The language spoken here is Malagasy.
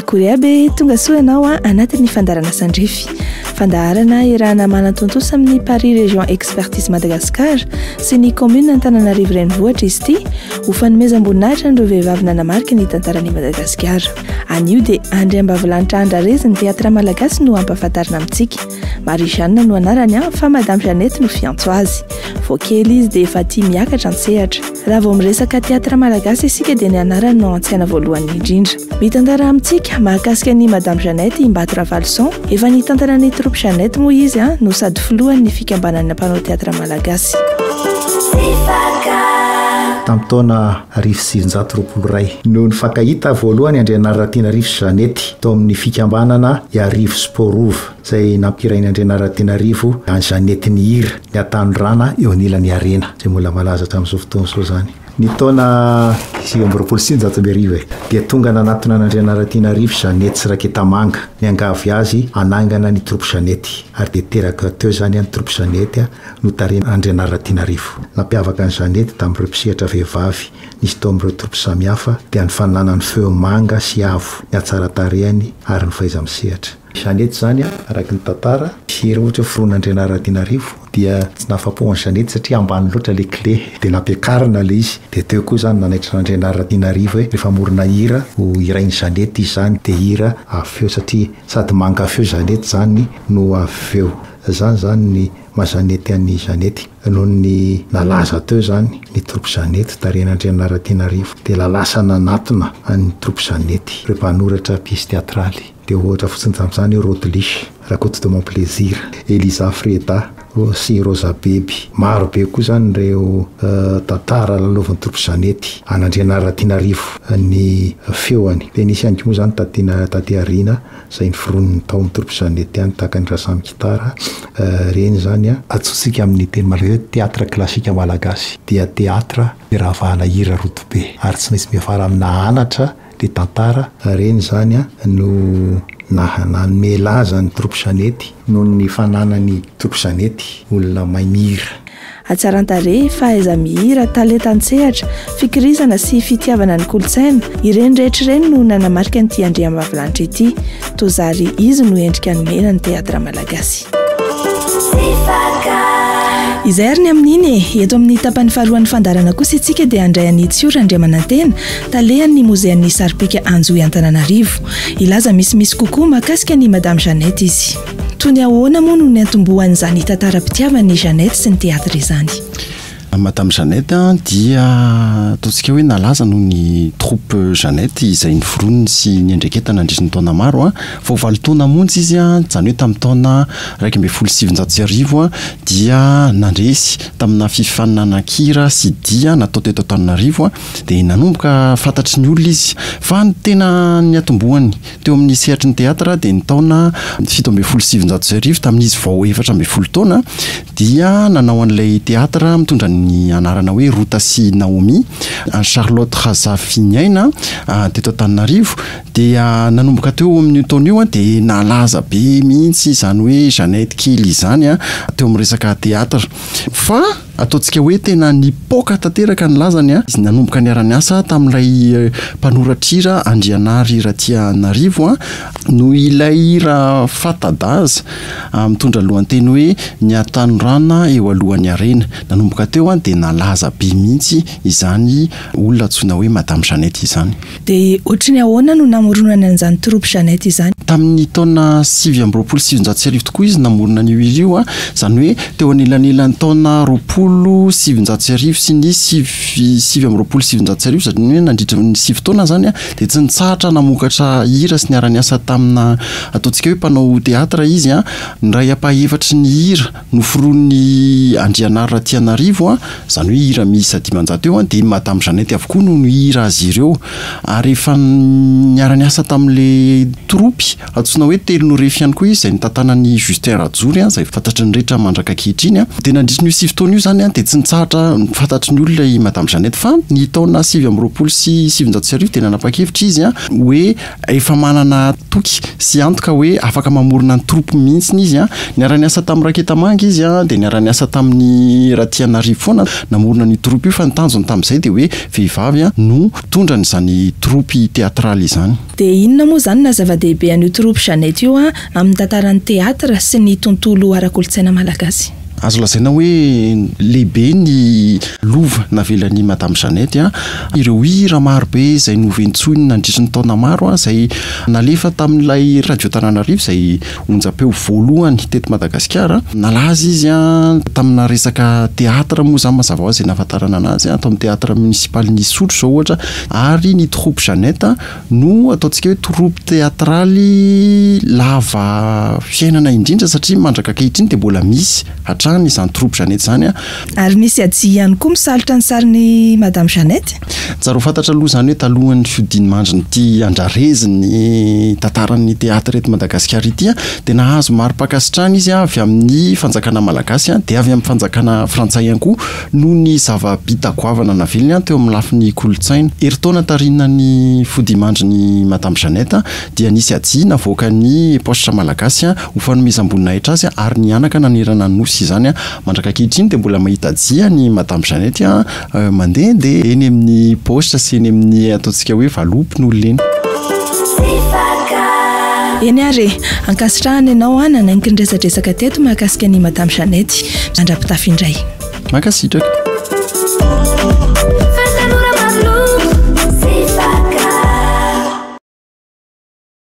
Akory aby e! Tonga soa ianao anatin'ny fandaharana Sandrify. Fandaharana iarahana manatontosa amin'ny Paris Région Expertise Madagascar sy ny Commune Antananarivo Renivohitra izy ity ho fanomezam-boninahitra an'ireo vehivavy nanamarika ny tantaran'i Madagasikara. Anio dia andriambavilanitra andrarezin'ny teatra malagasy no hampahafantarina amintsika. Marie Jeanne no anarany fa Madame Jeannette no fiantso azy. Vao kely izy dia efa tia miakatra an-tsehatra. Raha vao miresaka teatra malagasy isika dia ny anarany no ao an-tsaina voalohany indrindra. Mitantara amintsika mahakasika an'i Madame Jeannette i Mbato Ravalison. Efa nitantana ny troupe Jeannette moa izy no sady filohan'ny fikambanan'ny mpanao teatra malagasy. Tamin'ny taona 1921 no nifankahita voalohany Andrianaratianarivo sy Jeannette tao amin'ny fikambanana Iarivo Sport Rova. Izay nampihirain'i Andrianaratianarivo an'i Jeannette nihira ny Atanorana eo anilan'i Harena, izay mbola malaza hatramin'izao fotoana izao izany. Ny taona 1929 e, dia tonga nanatona an'Andrianaratianarivo Jeannette sy Raketamanga, niangavy azy hanangana ny Troupe Jeannette, ary dia teraka teo izany ny Troupe Jeannette notarihin'Andrianaratianarivo. Nampiavaka an'i Jeannette tamin'ireo mpisehatra vehivavy nisy tao amin'ireo troupe samihafa dia ny fananany feo manga sy avo, ny hatsaran-tarehiny ary ny fahaiza-misehatra. Jeannette izany araka ny tantara, hira ohatra hoe Firon'Andrianaratianarivo dia tsy nahafapo an'i Jeannette satria ambany loatra ilay clé dia nampiakarina ilay izy dia teo koa izany nanaitra an'Andrianaratianarivo hoe rehefa hamorona hira ho hirain'i Jeannette izy izany dia hira avy feo satria sady manga feo Jeannette izany no avy feo. Izany izany ny maha Jeannette an'i Jeannette. Noho ny nalaza teo izany ny troupe Jeannette tarihin'Andrianaratianarivo dia lasa nanatona an'ny troupe Jeannette ireo mpanoratra piesy teatraly. Dia ohatra fotsiny tamin'izany io Rodlish, Rakoto de Montplaisir, Eliza Freda sy Rosa Beby. Maro be koa izany ireo tantara lalaovin'ny Troupe Jeannette an'Andrianaratianarivo ny feoany. Dia nisy ihany koa moa izany taty taty aoriana izay noforoniny tao amin'ny Troupe Jeannette ihany tahaka ny Rasamy Gitara. Ireny izany antsointsika amin'ny teny malagasy hoe théâtre classique malagasy dia théâtre iravahana hira rodobe ary tsy maintsy miafara amina anatra Le tantara reny zany no naha nanome laza ny troupe Jeannette noho ny fananany troupe Jeannette olona mahay mihira. Hatsaran-tarehy, fahaiza-mihira, talenta an-tsehatra, fikirizana sy fitiavana ny kolontsaina, ireny rehetra ireny no nanamarika an'ity andriambavilanitra ity. Toa zary izy no endrika nomena ny teatra malagasy. Izay ary ny amin'iny e! Eto amin'ny tapany faharoan'ny fandaharana kosa isika dia handray an'i Tsiora Randriamanantena, talehan'ny Mozean'ny Saripika Anjohy Antananarivo. Hilaza misimisy kokoa mahakasika an'i Madame Jeannette izy. Toy ny ahoana moa no niantombohan'izany tantaram-pitiavan'i Jeannette sy ny teatra izany? Madame Jeannette dia ataontsika hoe nalaza noho ny troupe Jeannette izay noforoniny sy niandraiketany nandritra ny taona maro. Vao valo taona monja izy, izany hoe tamin'ny taona 1911 dia nandresy tamina fifaninanan-kira sy dihy natao teto Antananarivo dia nanomboka fantatry ny olona izy. Fa ny tena niatombohany Teo amin'ny sehatry ny teatra dia ny taona 1917 tamin'izy vao 14 taona dia nanao an'ilay teatra mitondra ny anarana hoe Rota sy Naomi an'i Charlotte Razafiniaina teto Antananarivo. Dia nanomboka teo amin'io taona io dia nalaza be mihitsy izany hoe Jeannette kely izany teo amin'ny resaka teatra. Fa ataontsika hoe tena nipoaka tanteraka ny lazany izy nanomboka niara-niasa tamin'ilay mpanoratra-hira Andrianary Ratianarivo noho ilay hira fanta-daza mitondra lohanteny hoe Ny hatanorana eo alohan'ny harena. Nanomboka teo dia nalaza be mihitsy izany olona antsoina hoe Madame Jeannette izany. Dia ohatry ny ahoana no namoronany an'izany troupe Jeannette izany? Tamin'ny taona 1929 tokoa izy namorona an'io hira io, izany hoe teo anelanelan'ny taona 1920 sy ny 1929, izany hoe nandritra ny sivy taona izany dia tsy nitsahatra namokatra hira sy niara-niasa tamina ataontsika hoe mpanao teatra izy. Ny iray ampahefatry ny hira noforonin'i Andrianary Ratianarivo, izany hoe hira miisa 500 eo, dia Madame Jeannette avokoa no nihira azy ireo. Ary efa niara-niasa tamin'ilay tropy antsoina hoe Telonorefy ihany koa izy, izay nitantanan'i Justin Rajory, izay fantatry ny rehetra mandraka ankehitriny. Dia nandritra an'io sivy taona io izany izany dia tsy nitsahatra fantatry ny olona i Madame Jeannette fa ny taona 1929 dia nanapa-kevitra izy hoe efa manana toky sy antoka hoe afaka mamorona ny troupe mihitsy izy. Niara-niasa tamin'i Raketamanga izy dia niara-niasa tamin'i Ratianarivo foana namorona an'io troupe io fa ny tanjony tamin'izay dia hoe vehivavy no mpitondra an'izany troupe teatraly izany. Dia inona moa izany no zava-dehibe an'io troupe Jeannette io amin'ny tantaran'ny teatra sy ny tontolo ara-kolontsaina malagasy? Azo lazaina hoe lehibe ny lova navelan'i Madame Jeannette. Ireo hira marobe izay noventsoiny nandritry ny taona maro izay nalefa tamin'ilay Radio Antananarivo izay onjam-peo voalohany teto Madagasikara. Nalaza izy tamina resaka teatra moa izany mazava ho azy izay nahafantarana anazy, tao amin'ny teatra monisipalin'Isotry izao ohatra ary ny troupe Jeannette no ataontsika hoe troupe teatraly lava fiainana indrindra satria mandraka ankehitriny dia mbola misy hatrany izany troupe Jeannette izany. Ary misy hajia ihany koa misalotra ny sarin'i Madame Jeannette. Tsara ho fantatra aloha izany hoe talohan'ny fihodinimandrin'ity andrarezin'ny tantaran'ny teatra eto Madagasikara ity dia nahazo mari-pankasitrahana izy avy amin'ny fanjakana malagasy dia avy amin'ny fanjakana frantsay ihany koa Noho ny zava-bita goavana navelony teo amin'ny lafiny kolontsaina. Herintaona taorian'ny fodiamandrin'i Madame Jeannette dia nisy hajia navoakan'ny Paositra Malagasy ho fanomezam-boninahitra azy ary nihanaka nanerana ny Nosy izany. Mandraka ankehitriny dia mbola mahita hajia an'i Madame Jeannette mandehandeha eny amin'ny paositra sy eny amin'ny ataontsika hoe valopy ny olona eny. Eny ary e! Ankasitrahana ianao nanaiky niresadresaka teto mahakasika an'i Madame Jeannette. Mandra-pitafy indray. Mankasitraka.